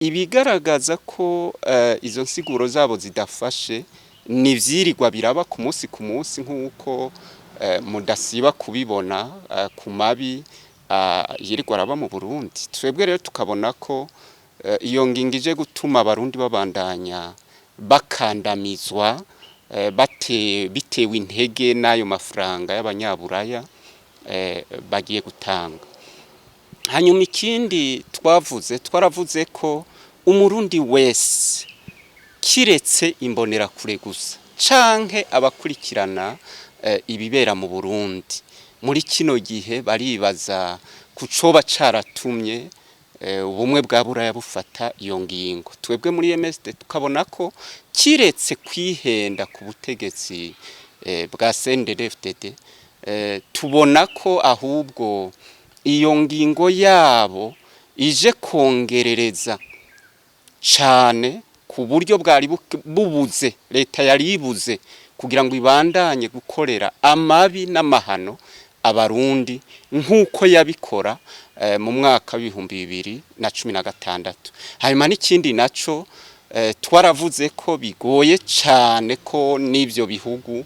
Ibigaragaza ko izo nsiguro zabo zidafashe ni ivyirirwa biraba ku munsi ku munsi, nk'uko mudasiba kubibona ku mabi yirirwa araba mu Burundi. Twebwe rero tukabona ko iyo ngingo ije gutuma Abarundi babandanya bakandamizwa bitewe intege n'ayo mafaranga y'Abanyaburaya bagiye gutanga. Hanyuma ikindi twavuze, twaravuze ko Umurundi wese, kiretse Imbonerakure gusa canke abakurikirana ibibera mu Burundi muri kino gihe, baribaza ku coba caratumye Ubumwe bwa Buraya bufata iyo ngingo. Twebwe muri MSD tukabona ko kiretse kwihenda ku butegetsi bwa CNDD-FDD, tubona ko ahubwo iyo ngingo yabo ije kongerereza cane ku buryo bwari bubuze, leta yari ibuze kugira ngo ibandanye gukorera amabi n'amahano Abarundi nk'uko yabikora mu mwaka w'2016. Hanyuma n'ikindi naco, twaravuze ko bigoye cane ko n'ivyo bihugu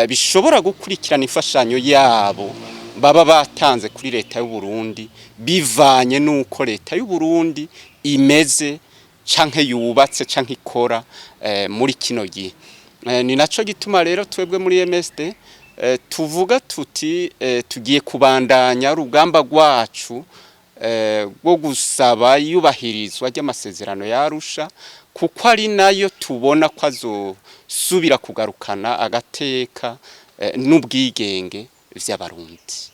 bishobora gukurikirana imfashanyo yabo baba batanze kuri leta y'u Burundi, bivanye n'uko leta y'u Burundi imeze canke yubatse canke ikora muri kino gihe. Ni naco gituma rero twebwe muri MSD tuvuga tuti tugiye kubandanya urugamba rwacu rwo gusaba iyubahirizwa ry'amasezerano ya Arusha, kuko ari nayo tubona ko azosubira kugarukana agateka n'ubwigenge vy'Abarundi.